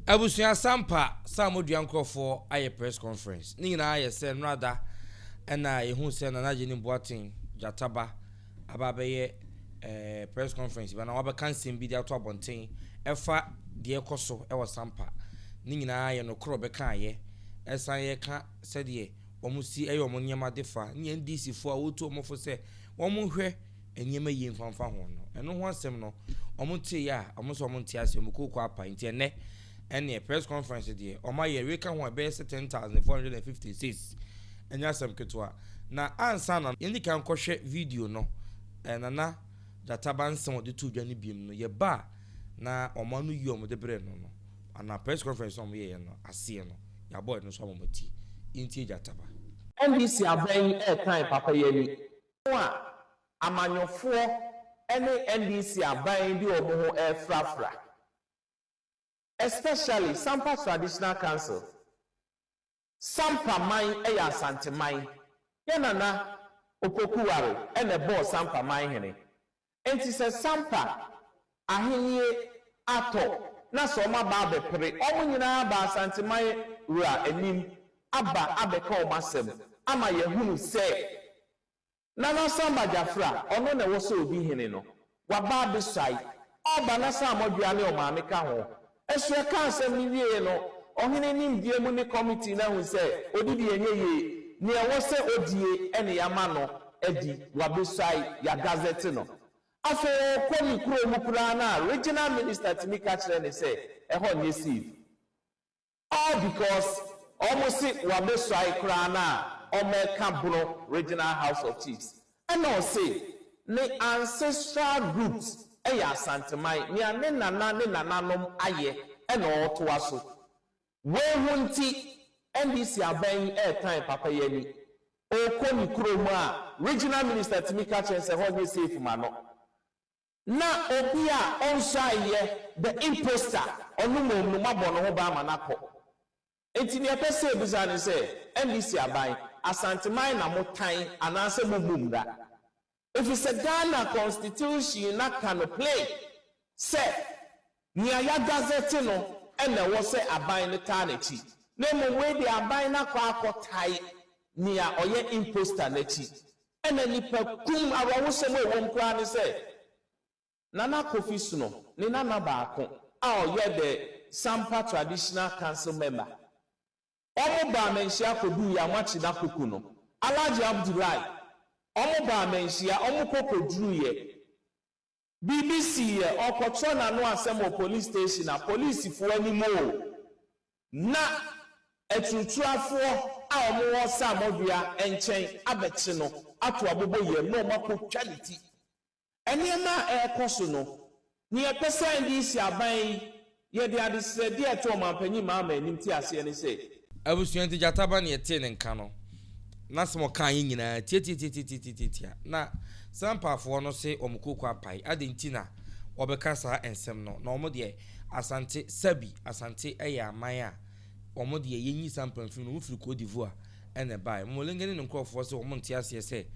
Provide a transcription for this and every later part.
Abusua Sampa Samodua nkurɔfoɔ ayɛ press conference. Ne nyinaa yɛ sɛ nnora ɛna yɛhu sɛ Nana Agyenim Boateng Gyataba aba abɛyɛ press conference bi na wabɛka nsɛm bi de ato abɔnten ɛfa deɛ ɛkɔ so ɛwɔ Sampa. Ne nyinaa yɛ nokorɔ bɛka ayɛ ɛsan yɛka sɛdeɛ wɔn si ɛyɛ wɔn nneɛma de fa ne NDC foɔ a wɔtu wɔn fo sɛ wɔn hwɛ nneɛma yie mfamfa ho no. Ɛno ho asɛm no, wɔn te yɛ a wɔn nso wɔn nte ase, wɔn kooko apa. Nti ɛnɛ ɛneɛ press conference deɛ wɔn ayɛ weka ho a ɛbɛyɛ sɛ 10,456, ɛnyɛ asɛm ketewa. Na ansa na yɛn kan kɔhwɛ video no, Nana Gyataba nsɛm a ɔde to dwa no biem no, yɛba a na wɔn ano yi wɔn de brɛ no ana press conference a wɔn yɛɛ no aseɛ no, yɛabɔ ɛno nso ama wɔn ti. Yɛntie Gyataba. NDC aban ɛɛtan papa yi ani a amanyɔfoɔ ne NDC aban de wɔn ho ɛrefrafra, especially Sampa Traditional Council. Sampa man yɛ Asanteman. Yɛ Nana Opokuware ɛna ɛbɔɔ Sampa man hene, nti sɛ Sampa ahennie atɔ na sɛ ɔmo aba abɛpere, ɔmo nyinaa ba Asanteman wura anim aba abɛka ɔmo asɛm ama yɛhunu sɛ Nana Samba Gyafra, ɔno na ɛwɔ sɛ obi hene no, waba abɛsuae. Ɔba na sa amɔdua ne ɔmaame ka ho. Ɛso ɛka asɛm no wie no, ɔhene nimdeɛ mu ne committee no ahu sɛ odidi ɛnyɛ yie, nea ɛwɔ sɛ odie ɛne yɛama no adi. Wabɛsuae, yɛagazette no. Afei ɔkɔ ne kurom koraa no a, regional minister tumi ka kyerɛ ne sɛ ɛhɔ nyɛ safe, all because ɔmo se wabɛsuae koraa no a ɔmɛka Bono Regional House of Chiefs. Ɛna ɔse ne ancestral roots ɛyɛ Asanteman, nea ne nana ne nananom ayɛ ɛna ɔretoa so. Wei ho nti NDC aban ɛɛtan papa yi ani. Ɔrekɔ ne kurom a, regional minister tumi ka kyerɛ sɛ hɔ nyɛ safe ma no, na obi a ɔnhyɛ ayɛ the imposter, ɔno mmom no mabɔ ne ho ban ama n'akɔ. Nti nea ɛpɛ sɛ ebisa ne sɛ, NDC aban, Asanteman na mo tan anaasɛ mo mu mmra? Ɛfiri sɛ Ghana constitution n'aka no plain sɛ nea yɛagazette no ɛna ɛwɔ sɛ aban no taa n'akyi, na mmom wei deɛ, aban no akɔ akɔtae nea ɔyɛ imposter n'akyi. Ɛna nipa kum awerɛhosɛm a ɛwɔ mu koraa ne sɛ Nana Kofi Sono ne nana baako a ɔyɛ the Sampa Traditional Council member, ɔmo baa Manhyia kɔduu yɛ amakye n'akoko no, Alhaji Abdullahi, ɔmo baa Manhyia, ɔmo kɔ kɔduru yɛ biribi si yɛ, ɔkɔtwerɛ n'ano asɛm wɔ police station a polisifoɔ anim o, na aturuturafoɔ a wɔn wɔ Samɔdua nkyɛn abɛkye no ato abobɔ yam na wɔn akɔtwa ne ti. Nneɛma a ɛrekɔ so no, nea ɛpɛ sɛ NDC aban yi yɛde adesrɛdeɛ ɛto ɔmanpanyin Mahama anim te aseɛ ne sɛ Abusua, nti Gyataba ne yɛtee ne nka no na sɛm ɔka yɛ nyinaa tiatiatiatiatiatia na Sampafoɔ no se wɔn kooko apae ade nti na wɔbɛka saa nsɛm no. Na wɔn deɛ, Asante sabi Asante yɛ aman a wɔn deɛ yɛnyi Sampa mfiri no, wɔn firi Cote d'Ivoire ɛna ɛbaeɛ. Mɔmɔlenge ne ne nkurɔfoɔ sɛ wɔn nte aseɛ sɛ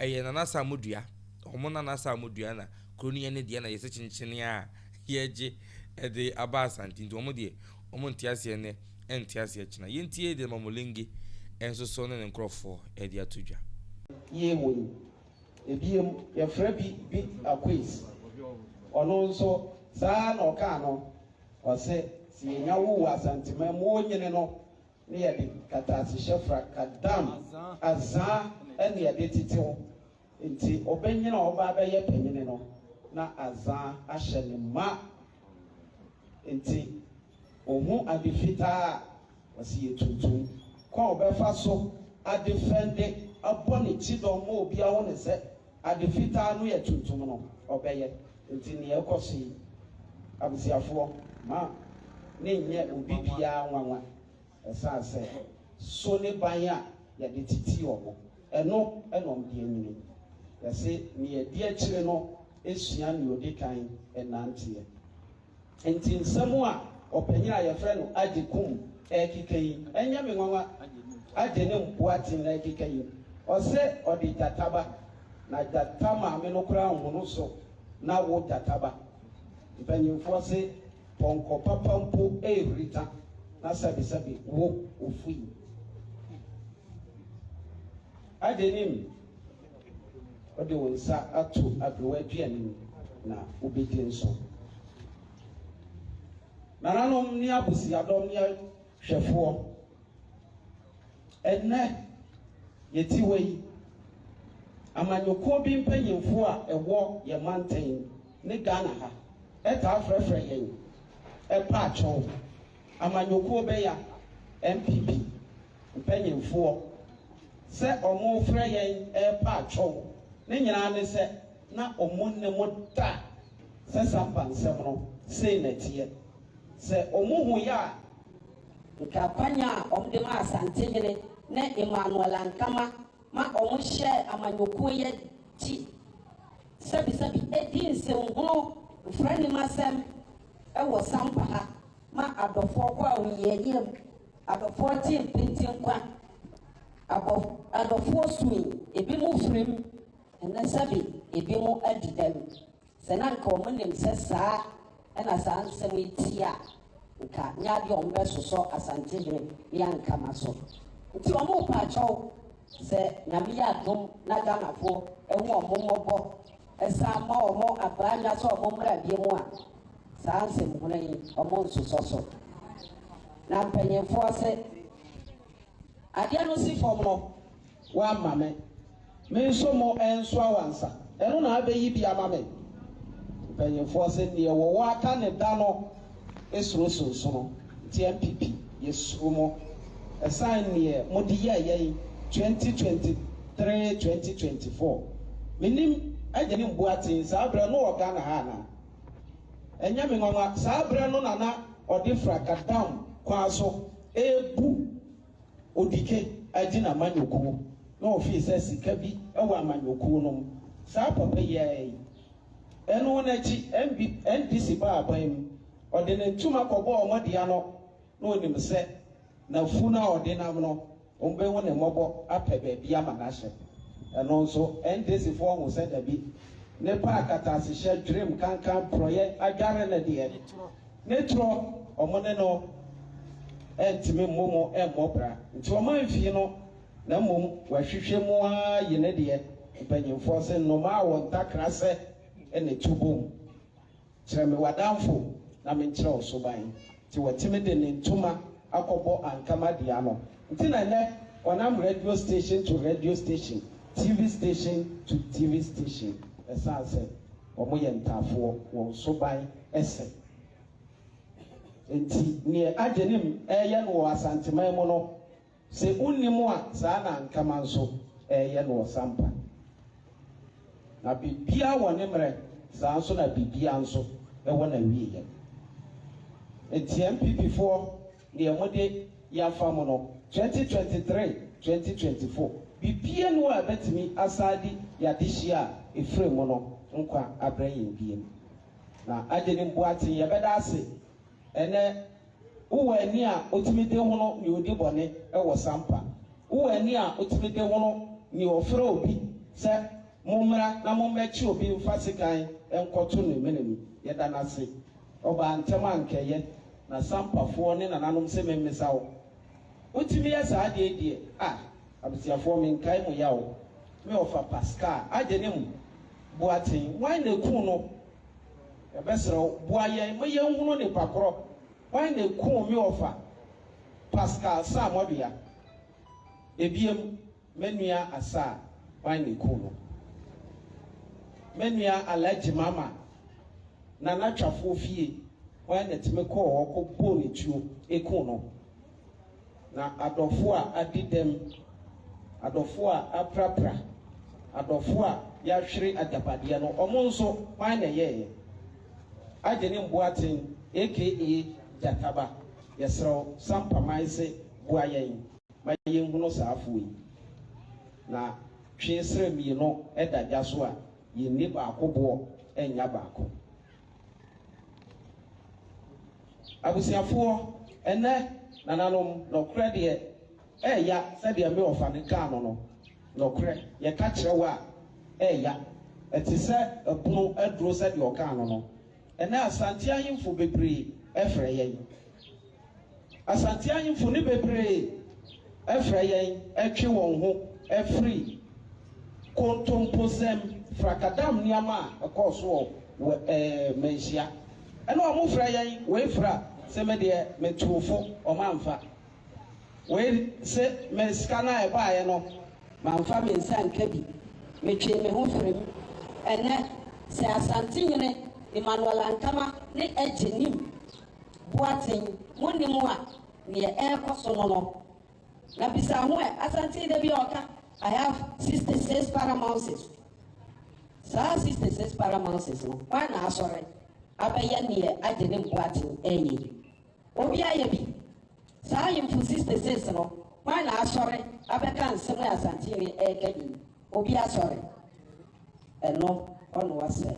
ɛyɛ Nana Samodua, wɔn Nana Samodua na kuro no yɛ ne deɛ na yɛsɛ kyenkyene a yɛgye ɛde aba Asante. Nti wɔn deɛ, wɔn nte aseɛ nɛ, ɛnte aseɛ kyena. Yɛntie deɛ Mɔmɔlenge nso so ne ne nkurɔfoɔ ɛde ato dwa. Yie wɔ yi ebiem yɛfrɛ bi bi Akwes, ɔno nso saa na ɔkaa no. Ɔsɛ sɛ yɛnya wo wɔ Asanteman mu onyini no ne yɛde katasehyɛ fra kadam azaa ɛne yɛde tetew, nti ɔbɛnyina a ɔba abɛyɛ panyini no na azaa ahyɛ ne ma, nti ohun ade fitaa a ɔsi yɛ tuntum kwan a ɔbɛfa so ade fɛnde abɔ ne ti dɔm ma obi aho ne sɛ ade fitaa no yɛ tuntum no ɔbɛyɛ. Nti nea ɛkɔ so yi, abusuafoɔ, ma ne nyɛ obi biara nwanwa, ɛsan sɛ so ne ban a yɛde tete ɔmo, ɛno ɛna ɔmo de anyini. Yɛse nea ɛdi akyire no esua nea odi kan ɛnanteɛ. Nti nsɛm a ɔpanyin a yɛfrɛ no Agye Kum ɛkeka yi, ɛnyɛ me nwanwa. Agye ne mboaten na ɛkeka yi. Ɔsɛ ɔde gyataba na gyata maame no koraa nhono so na wo gyataba. Mpanyinfoɔ se Pɔnkɔ papa mpo rehurita na sɛbesɛbe wo ofui. Agyenim, wode wo nsa ato aberewa aduane mu na wobɛdi nso. Nananom ne abusuadɔm ne ahwɛfoɔ, ɛnnɛ yɛte hɔ yi, amanyɔkuo bi mpanyimfoɔ a ɛwɔ yɛn mantam ne Ghana ha taa frɛfrɛ yɛn pa akyɛw. Amanyɔkuo bɛya, NPP, mpanyimfoɔ sɛ wɔrefrɛ yɛn repa akyɛw ne nyinaa ne sɛ na wɔn nne mo da sɛ Sampa nsɛm no sei na ɛteɛ. Sɛ wɔhu yɛ a. Nka kwan a wɔde maa Asantehene ne Emmanuel Ankama ma wɔhyɛɛ amanyɔkuo yi akyi sɛbisɛbi di nsɛnhunu mfrɛ asɛm wɔ Sampa ha ma adɔfoɔ kɔ ahohiahia mu, adɔfoɔ te mpintin kwa, adɔfoɔ sui, ebi mu firim, ɛnɛ sɛbi ebi mu adi dɛm. Sɛ na nka wɔn nim sɛ saa ɛna saa nsɛm yi ti a, nka nyɛ adeɛ a wɔn bɛsosɔ Asantehene ne Ankama so. Nti wɔn repa akyɛw sɛ Nyame yɛ adom na Ghanafoɔ ɛho wɔn mmɔbɔ ɛsan ma wɔn abranya sɛ wɔn mmra bie mu a, saa nsɛmhunu yi wɔn nsosɔ so. Na mpanyinfoɔ sɛ adeɛ no si fam no, woama me. Me nso mo nso awansa. Ɛno na abɛyi bi ama me. Mpanyinfoɔ sɛ neɛ wɔwɔ aka ne da no esuro sonsono. Nti NPP yɛsuro mo. Ɛsan neɛ mode yɛɛ yɛn 2023 2024. Menim Agyenim Boateng saa berɛ no wɔ Ghana ha anaa? Ɛnyɛ me nwanwa saa berɛ no nana ɔde frakadam kwan so ebu Odike agye n'amanyɔkuo na ɔfii sɛ sika bi wɔ amanyɔkuo no mu. Saa papa yi ara yi. Ɛno n'akyi MB NDC baa aban mu, ɔde ne ntoma kɔbɔɔ wɔn dea no na onim sɛ n'afu no a ɔde nam no wɔbɛhu ne mmɔbɔ apɛ baabi ama no ahyɛ. Ɛno nso NDC foɔ hu sɛ dabi, ne pa akatasehyɛ, dwerem, kankan, porɔeɛ adware no deɛ, ne torɔ wɔn ne no ntumi mmɔ mu mmɔ bra. Nti wɔn amfii no na mmom wɔahwehwɛ mu ara yi ne deɛ. Mpanyinfoɔ sɛ nnomaa a wɔn ntakra sɛ ɛna etu bom. Kyerɛ me w'adamfo na menkyerɛ wo soban. Nti wɔtumi de ne ntoma akɔbɔ Ankama dea no. Nti na nnɛ ɔnam radio station to radio station, TV station to TV station. Ɛsan sɛ wɔn yɛ ntaafoɔ, wɔn soban ɛsɛ. Nti neɛ Agyenim ɛyɛ no wɔ Asanteman mu no, sɛ wonnim a saa na Ankama nso ɛyɛ no wɔ Sampa. Na biribiara wɔ ne mmerɛ, saa nso na biribiara nso ɛwɔ n'awieeɛ. Nti NPP foɔ deɛ mode yɛafa mu no 2023 2024 biribiara ni hɔ a ɛbɛtumi asan de yɛadehyia a ɛfiri mu no nkwa abrɛ yɛn biem. Na Agyenim Boateng yɛbɛda ase ɛnɛ wowɔ ani a wotumi de hono nea odi bɔne wɔ Sampa. Wowɔ ani a wotumi de hono nea ɔfrɛ obi sɛ mommra na mommɛkye obi mfa sekan nkɔto ne mene mu. Yɛda n'ase. Ɔbaa ntɛm ankɛyɛ na Sampafoɔ ne nananom sɛ memmisa wo. Wotumi yɛ saa adeɛ deɛ a abusuafoɔ menkae mo yaw. Me ɔfa Pascal Agyenim Boateng hwan na eku no? Yɛbɛsrɛ wo boa yɛn ma yɛnhunu nipa korɔ. Hwan na eku me ɔfa Pascal Saamɔdua? Ebiem, me nua Asa hwan na eku no? Me nua Alhaji Mama Nana Twafoɔ fie hwan na tumi kɔɔ hɔ kɔbɔɔ ne tuo eku no? Na adɔfo a adi dɛm, adɔfo a aprapra, adɔfo a yɛahwere agyapadeɛ no, ɔmo nso hwan na ɛyɛɛyɛ? Agyenim Boateng aka Gyataba, yɛsrɛ wo Sampaman se boa yɛn ma yɛnhunu saa afoɔ yi. Na twe serɛ mmienu da gya so a, yɛnni baako boɔ nnya baako. Abusuafoɔ, ɛnɛ nananom, nɔkorɛ deɛ ɛɛya sɛdeɛ me ɔfa no kaa no no, nɔkorɛ yɛka kyerɛ wo a ɛɛya. Ɛte sɛ ɛpono aduro sɛdeɛ ɔkaa no no. Ɛnɛ Asante ahemfo bebree frɛ yɛn. Asante ahemfo no bebree frɛ yɛn twe wɔn ho firi kontomposɛm, frakadam nneɛma a ɛkɔɔ so wɔ Manhyia. Ɛna wɔn frɛ yɛn, wei fra se me deɛ metuu fo, wɔn amfa. Wei se me sika no a ɛbaeɛ no, Mamfa me nsa anka bi, metwee me ho firii mu. Ɛnnɛ, sɛ Asantehene Emmanuel Ankama ne Agyenim Boateng monnim a, neɛ ɛrekɔ so no no. Na bisa ho ɛ, Asante da bi a ɔka, I have 66 paramounts. Saa 66 paramounts no, hwan na asɔre abɛyɛ neɛ Agyenim Boateng ɛreyɛ yi? Obi ayɛ bi? Saa ahemfo 66 no, hwan na asɔre abɛka nsɛm a Asantehene reka yi? Obi asɔre? Ɛno ɔno ɔsɛ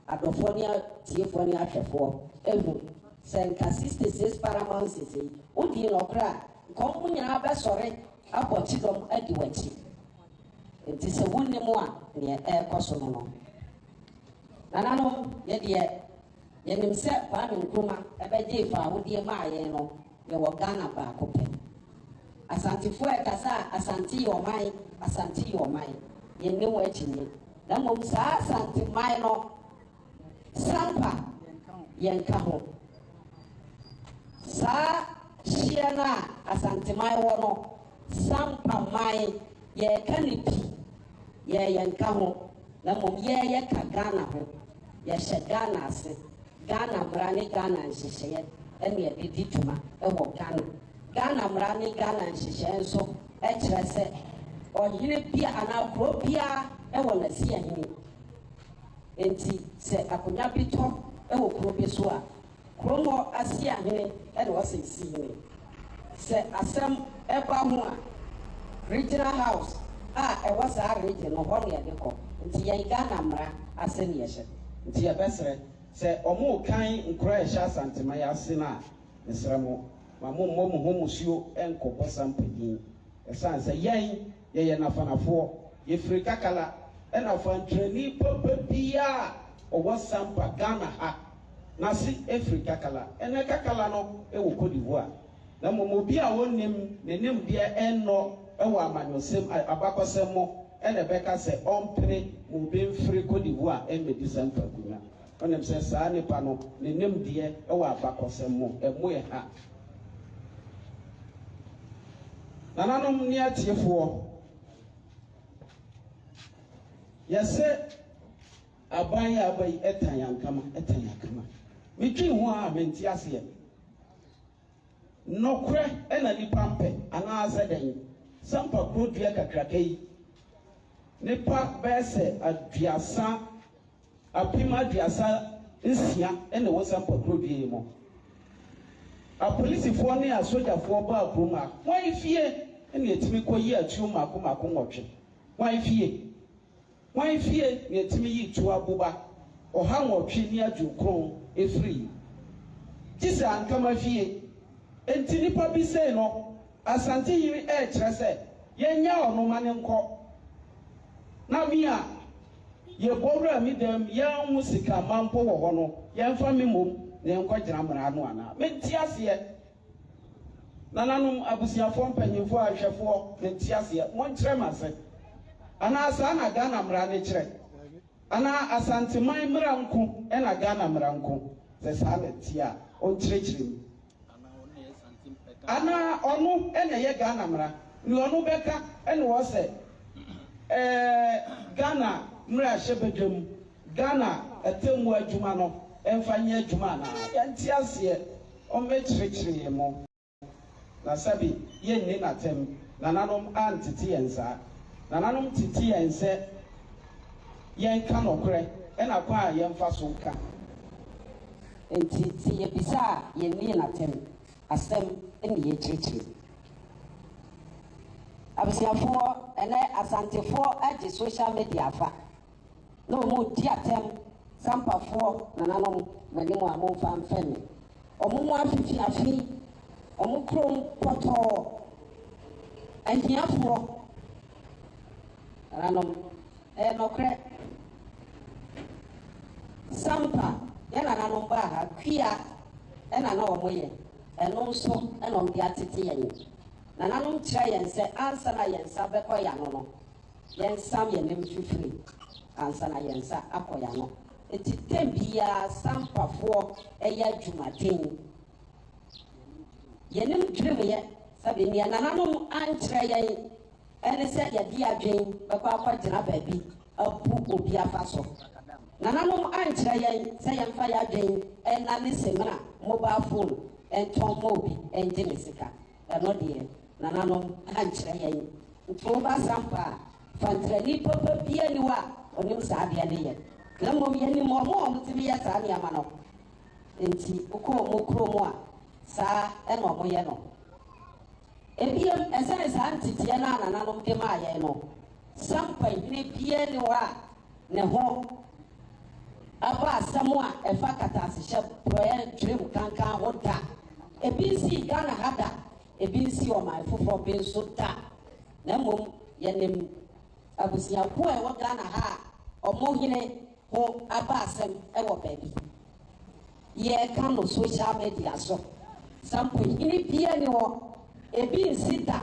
adɔfoɔ ne atiefoɔ ne ahwɛfoɔ ahu sɛ nka 66 paramount yi, wodii nɔkorɛ a, nka wɔn nyinaa bɛsɔre abɔ kyidɔm adi w'akyi. Nti sɛ wonnim a, neɛ ɛrekɔ so no no. Nananom, yɛdeɛ Yɛnim sɛ Kwame Nkrumah bɛgyee faahodie maa yɛn no, yɛwɔ Ghana baako pɛ. Asantefoɔ ɛkasa a, Asante yɛ ɔman, Asante yɛ ɔman. Yɛnni ho akyinnye. Na mmom saa Asanteman no, Sampa yɛnka ho. Saa hyeɛ no a Asanteman wɔ no, Sampa man, yɛreka no pi, yɛn yɛnka ho. Na mmom yɛn yɛka Ghana ho. Yɛhyɛ Ghana ase. Ghana mmara ne Ghana nhyehyɛeɛ na yɛde di dwuma wɔ Ghana. Ghana mmara ne Ghana nhyehyɛeɛ nso kyerɛ sɛ ɔhene bia anaa kuro biara wɔ n'asiahene. Enti sɛ akonnwa bi tɔ wɔ kuro bi so a, Kurom hɔ Asiahene na ɔsɛ si hene. Sɛ asɛm ba ho a, Regional House a ɛwɔ saa region no hɔ na yɛde kɔ. Nti yɛn Ghana mmara ase na yɛhyɛ. Nti yɛbɛsrɛ, sɛ wɔrekan nkuro a ɛhyɛ Asanteman ase no a, mesrɛ mo, ma mommɔ mo ho mmusuo nkɔbɔ Sampa din. Ɛsiane sɛ yɛn, yɛyɛ Nafanafoɔ, yɛfiri Kakala, ɛna Fantrani papa biara a ɔwɔ Sampa, Ghana ha, N'ase firi Kakala. Ɛnnɛ Kakala no wɔ Côte d'Ivoire. Na mmom obi a ɔnnim ne nimdeɛ nnɔ wɔ amanyɔsɛm, abakɔsɛm mu na ɛbɛka sɛ ɔmpene ma obi mfiri Côte d'Ivoire mmɛdi Sampa akonnwa. Wonim sɛ saa nipa no ne nimdeɛ wɔ abakɔsɛm mu mmoɛ ha. Nananom ne atiefoɔ, yɛse. Aban a aba yi tan ankama, tan ankama. Me dwen ho a mente aseɛ. Nɔkorɛ na nipa mpɛ anaa sɛ dɛn? Sampa kuro dua kakraka yi, nipa bɛyɛ sɛ aduasa, 3600 na ɛwɔ Sampa kuro dua yi mu. Apolisifoɔ ne asogyafoɔ baa kurom ha, hwan fie na yɛtumi kɔ yi atuo mmaako mmaako nwɔtwe? Hwan fie? Hwan fie na yɛtumi yi tuo aboba 890 firii? Gye sɛ Ankama fie. Enti nnipa bi sei no, Asante hene rekyerɛ sɛ yɛnnyaa ɔno ma no nkɔ. Na me a yɛbɔ wura me dam yɛanhu sika mma mpo wɔ hɔ no, yɛmfa me mmom na yɛnkɔgyina mmara ano anaa? Mente aseɛ. Nananom, abusuafoɔ, mpanyinfoɔ, ahwɛfoɔ, mente aseɛ, monkyerɛ me ase. Anaa saa na Ghana mmara no kyerɛ? Anaa Asanteman mmara nko na Ghana mmara nko? Sɛ saa na ɛteɛ a, ɔnkyerɛkyerɛ mu. Anaa ɔno na ɛyɛ Ghana mmara? Nea ɔno bɛka na ɔwɔ sɛ ɛɛ Ghana mmarahyɛbadwam, Ghana atemmuo adwuma no mfa nyɛ adwuma anaa? Yɛnte aseɛ. Ɔmmɛkyerɛkyerɛ yɛn mu, na sɛbe yɛnni no atɛm. Nananom antete yɛn saa. Nananom tete yɛn sɛ yɛnka nɔkorɛ ɛna kwan a yɛmfa so nka. Enti sɛ yɛbisa a, yɛnni no atɛm. Asɛm ne yɛkyerɛkyerɛ mu. Abusuafoɔ, ɛnɛ Asantefoɔ agye social media afa. Na wɔn redi atɛm Sampafoɔ nananom mo anim a momfa mfɛ me. Wɔn ho afifiafi, wɔn kurom pɔtɔɔ, ahiafoɔ nananom, ɛyɛ nɔkorɛ. Sampa, yɛn nananom baa ha, Kua. na na wɔyɛ. Ɛno nso na wɔde atete yɛn. Nananom kyerɛ yɛn sɛ ansa na yɛn nsa bɛkɔ yɛn ano no, yɛnsam yɛn anim fifiri ansa na yɛn nsa akɔ yɛn ano. Enti tɛm biara Sampafoɔ yɛ adwumaden. Yɛn anim dwirim yɛ sɛbe nea nananom ankyerɛ yɛn ne sɛ yɛde adwene bɛkɔ akɔgyina baabi abu obi afa so. Nananom ankyerɛ yɛn sɛ yɛmfa yɛn adwene nnane samina, mobile phone, ntɔn mma obi ngye ne sika. Ɛno deɛ, nananom ankyerɛ yɛn. Nti woba Sampa a, fantrani papa biara nni hɔ a ɔnim saa adeɛ no yɛ. Na mmom yɛnim wɔn a wɔtumi yɛ saa nneɛma no. Nti wokɔ wɔn kurom a, saa na wɔyɛ no. Ebiem, ɛsiane saa nteteɛ no a nananom de maa yɛn no, Sampa hene biara nni hɔ a ne ho abɔ asɛm a ɛfa katasehyɛ porɔeɛ dwerem kankan ho da. Ebi nsii Ghana ha da, ebi nsii ɔman foforɔ bi nso da. Na mmom yɛnim abusuakuo a ɛwɔ Ghana ha a wɔn hene ho aba asɛm wɔ baabi. Yɛreka no social media so. Sampohene biara nni hɔ, ebi nsi da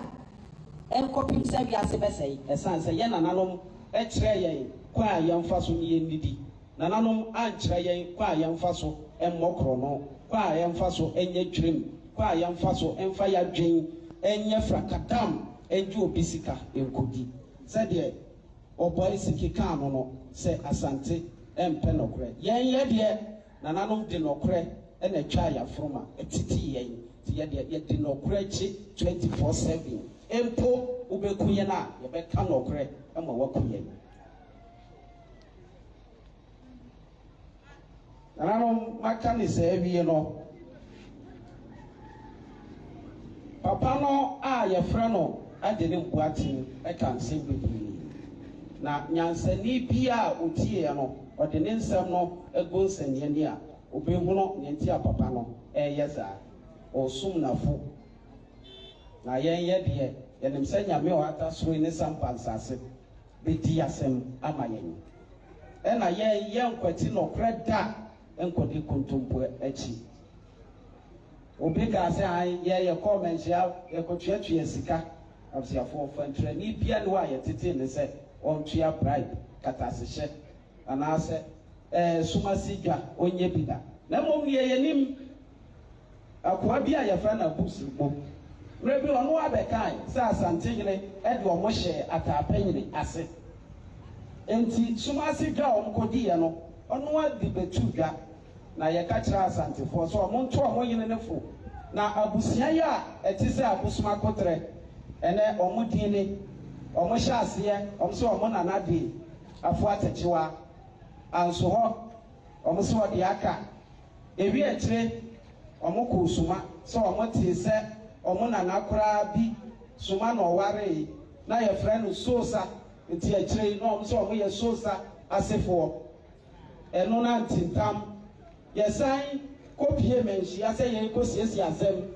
nkɔpem sɛ wiase bɛsɛe. Ɛsiane sɛ yɛn nananom kyerɛɛ yɛn kwan a yɛmfa so ne yɛnnidi, nananom ankyerɛ yɛn kwan a yɛmfa so mmɔ korɔno, kwan a yɛmfa so nyɛ twerim, kwan a yɛmfa so mfa yɛn adwene nyɛ frakadam ngye obi sika nkɔdi. Sɛdeɛ Ɔbɔe se kekaa no no sɛ Asante mpɛ nɔkorɛ. Yɛn yɛ deɛ nananom de nɔkorɛ na ɛtwaa yaforoma tetee yɛn nti yɛ deɛ yɛde nɔkorɛ kye 24/7 mpo wobɛku yɛn a yɛbɛka nɔkorɛ ma waku yɛn. Nananom, maka ne saa awie no, papa no a yɛfrɛ no Agyenim Boateng ka nsɛm bebree. Na nyansani biara a ɔtieɛ no, ɔde ne nsɛm no gu nsɛnneani a, ɔbɛhunu nea nti a papa no reyɛ saa. Ɔresum n'afo. Na yɛn yɛ deɛ, yɛnim sɛ Nyame a ɔhata soro yi ne sampa nsase bɛdi asɛm ama yɛn. Ɛna yɛn yɛnkwati nɔkorɛ da nkɔdi kontompo akyi. Obi kaa sɛ ae yɛn yɛkɔɔ manhyia yɛkɔtuatua sika. Abusuafoɔ, fantirani biara nni hɔ a yɛtetee no sɛ ɔntua bribe, katasehyɛ, anaasɛ ɛɛ sumasi dwa, ɔnyɛ bi da. Na mmom deɛ yɛnim, Akoa bi a yɛfrɛ no Abu Sirbo, mmerɛ bi ɔno ara bɛkae sɛ Asantehene de wɔn hyɛɛ Ataapɛnyini ase. Enti Sumase dwa a wɔkɔdiiɛ no, ɔno ara de bɛtuu dwa. Na yɛka kyerɛɛ Asantefoɔ sɛ wɔnto wɔn hene no fo. Na abusua yi a ɛte sɛ abosom akoterɛ, ɛnnɛ wɔn din ne, wɔhyɛ aseɛ, wɔn sɛ wɔn nana de Afua Takyiwa, Ansohɔ, wɔn sɛ ɔde aka. Ewie akyire, wɔn koo Suma sɛ wɔn tee sɛ wɔn nana koraa bi Suma na ɔwaree na yɛfrɛ no Sosa nti akyire yi na wɔn sɛ wɔn yɛ Sosa asefoɔ. Ɛno na ntintam. Yɛsan kɔ pie Manhyia sɛ yɛrekɔ siesie asɛm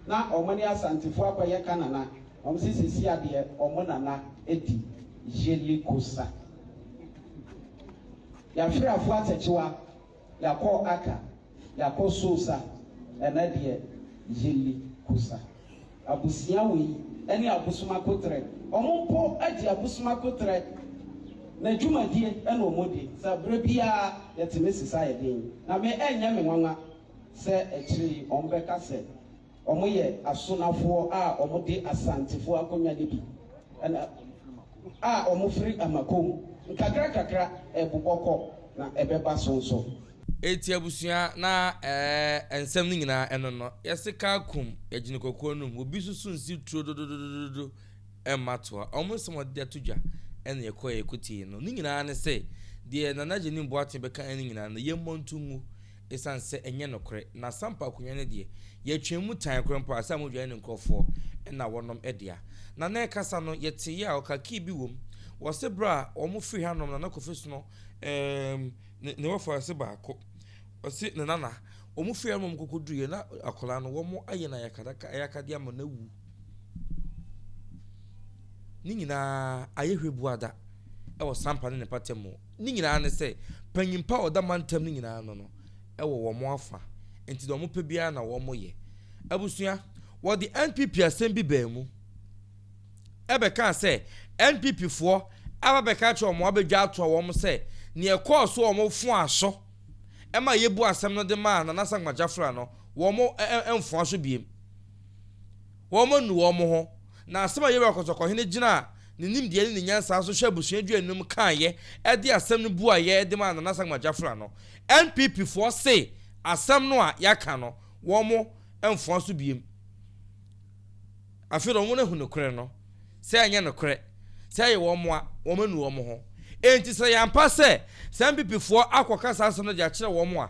na wɔn ne Asantefoɔ akɔyɛ ka nana. Wɔn se sesia deɛ wɔn nana di Yeli Kosa. Yɛahwere Afo Atɛkyewa. Yɛakɔ Aka, yɛakɔ Sosa, ɛnɛ deɛ Yeli Kosa. Abusua wei ne Abosom Akotrɛ, wɔn mpo agye Abosom Akotrɛ n'adwumadie na wɔn di. Sɛ berɛ biara yɛtumi sesa yɛ den, na me ɛnyɛ me nwanwa sɛ akyire yi wɔn bɛka sɛ Wɔyɛ Asonafoɔ a wɔde Asantefoɔ akonnwa no bi na a wɔfiri Amakom. Nkakrankakra ɛbobɔ kɔ na ɛbɛba so nso. Enti abusua na ɛɛ nsɛm no nyinaa ɛno no yɛse kaa kum yɛgyene kwakuo anum obi susu nsi turo dododododo ɛmma toa wɔn nsɛm a wɔde ato dwa ɛna yɛkɔɛ yɛkɔtie no ne nyinaa ne sɛ deɛ Nana Gyenim Boateng bɛka ɛne nyinaa no yɛmmɔ nto ngu Esiane sɛ ɛnyɛ nokorɛ, na sampa akonnwa no deɛ, yɛtwɛn mu tan koraa mpo a, sɛ Amodwa ne ne nkorɔfoɔ na wɔnom dea. Na na ɛkasa no, yɛteeɛ a, ɔka key bi wom. Wɔse berɛ a wɔn firi hanom, Nana Kofi Sono, ɛɛm, ne, ne wɔfaase baako, ɔse ne nana, wɔn firi hanom wɔn kɔkɔduruiɛ, na akwadaa no, wɔn ayɛ no ayakadaka, ayakadeɛ ama no awu. Ne nyinaa ayɛ hwɛbuada wɔ Sampa ne ne mpɔtam mu. Ne nyinaa ne sɛ, panyin pa a ɔda mantam no nyinaa ano no wɔ wɔn afa. Nti deɛ wɔpɛ biara na wɔyɛ. Abusua, wɔde NPP asɛm bi baa mu ɛbɛkaa sɛ NPP foɔ aba bɛka akyerɛ wɔn abɛdwa atoa wɔn sɛ neɛ ɛkɔɔ so wɔn foa so ɛma yɛbu asɛm no de maa Nana Sankma Gyafra no wɔn mfoa so biem. Wɔn anu wɔn ho. Na asɛm a Yewura Kɔtɔkɔhene gyinaa ne nimdeɛ ne ne nyansa so hwɛ abusua aduanum kaeɛ de asɛm no buaeɛ de maa Nana Sankma Gyafra no, NPP foɔ se asɛm no a yɛaka no wɔn mfoa so biem. Afei de wɔn ahu nokorɛ no, sɛ ɛnyɛ nokorɛ, sɛ ɛyɛ wɔn a, wɔn anu wɔn ho. Enti sɛ ɛyɛ ampa sɛ saa NPP foɔ akɔka saa asɛm no de akyerɛ wɔn a,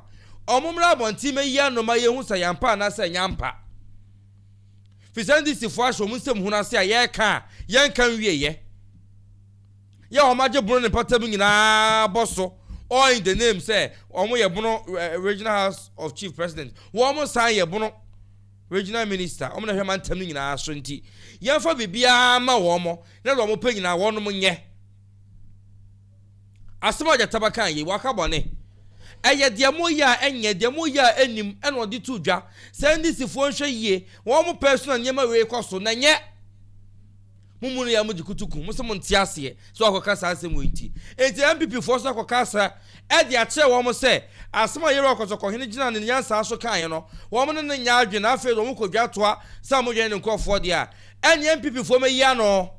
wɔn mmra abɔnten mmɛyi ano ma yɛnhu sɛ ɛyɛ ampa anaasɛ ɛnyɛ ampa. Firi sɛ NDC foɔ ahyɛ wɔn nsɛm hunu ase a yɛreka a yɛnka nwieɛ. Yɛ a wɔn agye bono ne mpata mu nyinaa bɔ so all in the name sɛ wɔn yɛ bono regional house of chief president. Wɔn san yɛ bono regional minister. Wɔn na hwɛ mantam no nyinaa so nti yɛmfa biribiara ma wɔn na deɛ wɔn pɛ nyinaa wɔn nyɛ. Asɛm a Gyataba kaa yi, waka bɔne. Ɛyɛ deɛ moyɛ a ɛnyɛ, deɛ moyɛ a ɛnnim ɛna ɔde too dwa. Sɛ NDC foɔ nhwɛ yie, wɔn pɛ so na nneɛma wei kɔ so, na ɛnyɛ mo mu no yɛ a mogye kutuku, mo se mo nte aseɛ sɛ wakɔka saa asɛm wei nti. Enti NPP foɔ nso akɔka asa ɛde akyerɛ wɔn sɛ asɛm a Yewura Kɔtɔkɔhene gyinaa ne nyansa so kaeɛ no, wɔn ne no nyɛ adwene na afei de wɔn kɔdwa toa sɛ wɔdwene ne nkorɔfoɔ deɛ a, ɛnneɛ NPP foɔ mɛyi ano.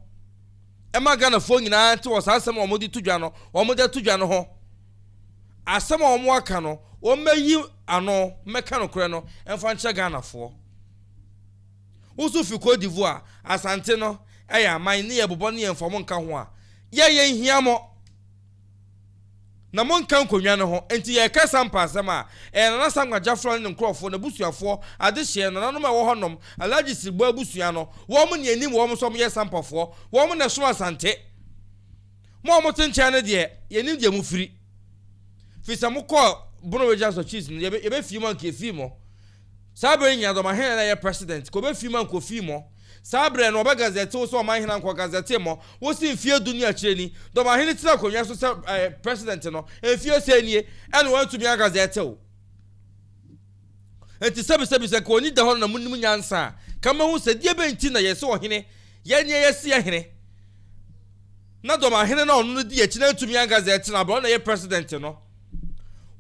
Ɛma Ghanafoɔ nyinaa nte wɔ saa asɛm a wɔde to dwa no, wɔde ato dwa no ho. Asɛm a wɔaka no, wɔmmɛyi ano mmɛka nokorɛ no mfa nkyerɛ Ghanafoɔ. Wo nso fi Cote d'Ivoire, Asante no yɛ aman ne yɛbobɔ ne yɛmfa mo nka ho a, yɛ yɛnhia mo. Na monka nkonnwa no ho. Enti yɛreka Sampa asɛm a, ɛyɛ Nana Samga Gyafra ne ne nkurɔfoɔ, n'abusuafoɔ, adehyeɛ, nananom a ɛwɔ hɔnom, Alhaji Siriboa abusua no, wɔn na yɛnim wɔn sɛ wɔyɛ Sampafoɔ, wɔn na ɛsom Asante. Mo a mote nkyɛn no deɛ, yɛnnim deɛ mofiri. Firi sɛ mokɔɔ Bono Regional Chiefs no, yɛbɛfii mo anka yɛfii mo. Saa berɛ yi nyinaa Dɔmahene na ɛyɛ president, ka ɔbɛfii mo anka ɔfii mo. Saa berɛ no, wɔbɛgazɛte wo sɛ ɔmanhene anka ɔgazɛtee mo. Wo se mfeɛ du ne akyire ni, Dɔmahene tena akonnwa so sɛ eh, president no, mfeɛ sɛn nie ɛna wantumi agazɛte wo. Enti sɛbisɛbi sɛ nka ɔni da hɔ no na monim nyansa a, ka mahu sɛ deɛ bɛn nti na yɛse ɔhene, yɛn neɛ yɛse yɛ hene. Na Dɔmahene na ɔno no di akyi na antumi angazɛte no aberɛ ɔno na ɛyɛ president no.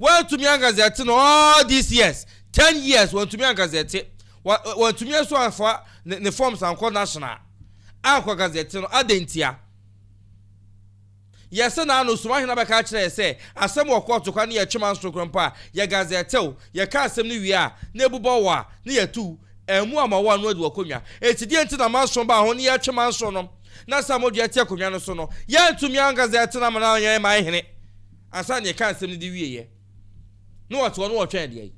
Wantumi angazɛte no all these years, 10 years wantumi angazɛte. Wantumi nso amfa ne, ne forms ankɔ national ankɔ gazette no adɛn ntia? Yɛsɛ na ano suma hena bɛka akyerɛ yɛ sɛ asɛm wɔ kɔɔto kwa ne yɛtwe manso koro mpo a yɛ gazette wo yɛka asɛm no wie a na ebubɔ wo a na yɛtu ɛmu ama wo ano adi w'akonnwa. Enti deɛ nti na manso baa ho ne yɛtwe manso no na sɛ modua te akonnwa no so no yɛntumi angazette no ama no anyɛ man hene ansa na yɛka asɛm no de wieɛ na wɔte hɔ na wɔtwɛn deɛ yi.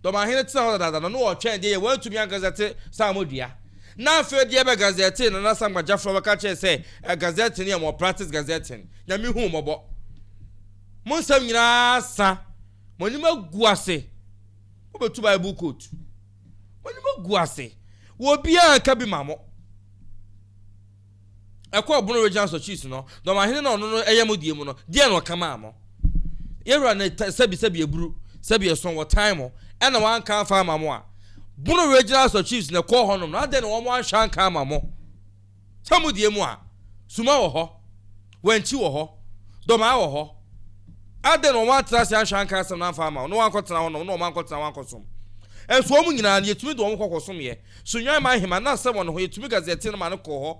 Dɔmahene tena hɔ dadaada no, na ɔretwɛn deɛ yɛ wantumi angazɛte Saamo dua. Na afei deɛ bɛ gazɛtee Nana Samgba Gyafra bɛka kyerɛɛ sɛ ɛ gazɛte no yɛ malpractice gazetting. Nyame hu wo mmɔbɔ. Mo nsɛm nyinaa sa. Mo anim agu ase. Mobɛtu Bible quote. Mo anim agu ase. Wɔ obiara nka bi ma mo. Ɛkɔɔ Bono Regional Sɔchiefs no, Dɔmahene na ɔno no ɛyɛ mo deɛ mu no, deɛ na ɔka maa mo? Yɛwura no sɛbi sɛbi aburu, sɛbi ɛsɔn, wɔtan mo, ɛna wanka amfa ama mo a, Bono Regional Sɔchiefs na ɛkɔɔ hɔnom no, adɛn na wɔn anhwɛ anka ama mo? Sɛ mo deɛ mu a, Suma wɔ hɔ, Wankyi wɔ hɔ, Dɔmaa wɔ hɔ, adɛn na wɔn antena ase anhwɛ anka asɛm no amfa ama wo, na wɔankɔtena hɔnom, na wɔn ankɔtena hɔ ankɔsom? Nso wɔn nyinaa no, yɛtumi de wɔn kɔ kɔsomyɛ. So Nwan man hema na asɛm wɔ ne ho yɛtumi gazette no ma no kɔɔ hɔ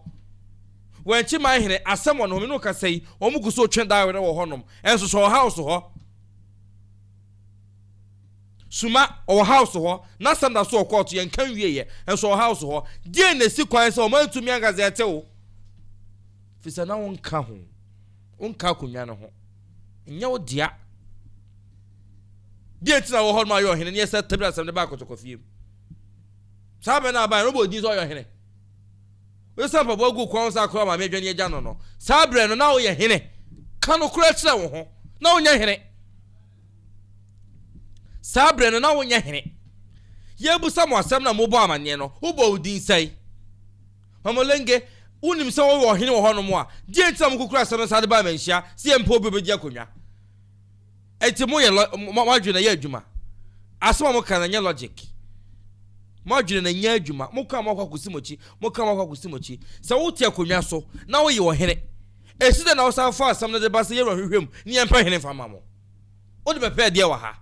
Wankyi man hene asɛm wɔ ne ho me ne wo kasa yi wɔn gu so retwe dawere wɔ hɔ nom ɛnso so ɔwɔ house hɔ Suma ɔwɔ house hɔ n'asɛm da so wɔ court yɛn nka nwie yɛ nso ɔwɔ house hɔ deɛ na esi kwan sɛ wɔn antumi angazette wo fisɛ na wo nka ho wo nka akonnwa no ho nyɛ wo dea deɛ nti na wɔ hɔ nom ayɛ ɔhene ne yɛ sɛ tabiri asɛm de ba akɔtɔkɔ fie mu Saa bɛ no aban no, wobɔ odin sɛ ɔyɛ ɔhene. Wosesa mpaboa gu kɔn sɛ akora maame adwane agya no no. Saa berɛ no, na woyɛ hene. Ka nokorɛ kyerɛ wo ho. Na wonyɛ hene. Saa berɛ no, na wonyɛ hene. Yɛbusa mo asɛm na mobɔ amanneɛ no, wobɔ wo din sɛe. Mamolenge, wonim sɛ woyɛ ɔhene wɔ hɔnom a, deɛ nti na mokokura asɛm no saa de baa manhyia sɛ yɛmpɛ obi obɛdi akonnwa? Enti mo yɛ lɔ mo adwene na ɛyɛ adwuma. Asɛm a moka no ɛnyɛ logic. Mo adwene no ɛnyɛ adwuma. Moka a moakɔ akɔsi mo akyi, moka a moakɔ akɔsi mo akyi. Sɛ wote akonnwa so na woyɛ ɔhene, ɛsi dɛn na wosan fa asɛm no de ba sɛ yɛwura hwehwɛ mu ne yɛmpɛ hene mfa mma mo? Wode bɛpɛ ɛdeɛ wɔ ha?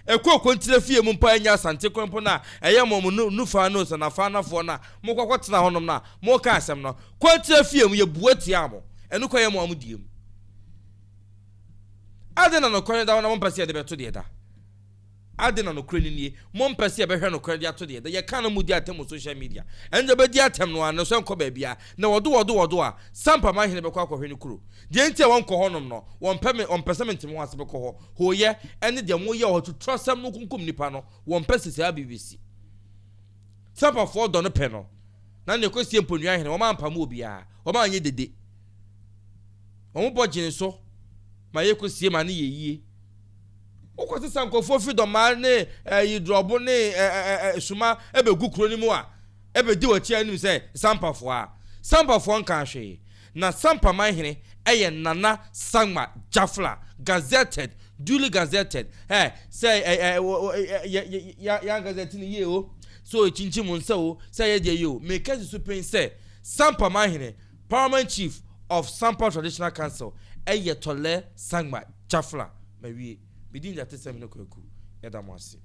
Ɛkɔ Okontire fie mu mpo a ɛnyɛ Asante kwan mpo no a ɛyɛ mo mo Nufaa no sɛ Nafaanafoɔ no a mokɔ kɔtena hɔnom no a moka asɛm no. Kontire fie mu yɛbua tiaa mo. Ɛno kɔ yɛ mo a mo die mu. Adɛn na nokorɛ no da hɔ na mompɛ sɛ yɛde bɛto deɛ ɛda? Adɛn na nokorɛ no nie? Mompɛ sɛ yɛbɛhwɛ nokorɛ de ato deɛ ɛda? Yɛka no modi atɛm wɔ social media. Ɛno deɛ bɛdi atɛm no ara no sɛ nkɔ baabiara. Na wɔdo wɔdo wɔdo a, Sampa manhene bɛkɔ akɔhwɛ ne kuro. Deɛ nti a wɔnkɔ hɔnom no, wɔmpɛ me, wɔmpɛ sɛ mente me ho ase bɛkɔ hɔ. Hooyɛ ne deɛ moyɛ wɔ hɔ, tuturasɛm no kunkum nnipa no, wɔmpɛ sɛ saa bi bɛsi. Sampafoɔ dɔ no pɛ no, na nea ɛkɔsie Mponua hene, wɔampamo obiara, wɔanyɛ dede. Wɔn bɔ gyene so ma yɛkɔsie ma no yɛ yie. Wokɔsesa nkurɔfoɔ firi dɔmaa ne ɛyi drɔbo ne ɛɛ suma ɛbɛgu kuro no mu a, ɛbɛdi w'akyi anim sɛ Sampafoɔ a. Sampafoɔ nkaa hwee. Na Sampa manhene yɛ Nana Sangma Jafla, gazetted, duly gazetted, ɛ, sɛ ɛ, ɛ, ɛ, yɛ, yɛ, yɛn gazette no yie o, sɛ ɔkyinkyim wo nsa o, sɛ ɛyɛ deɛ yie o, meka si so pen sɛ Sampa manhene, Paramount Chief of Sampa Traditional Council, yɛ Tɔlɛ Sangma Jafla. Mawie. Me din de Atesɛm Hene Kwaku. Yɛda mo ase.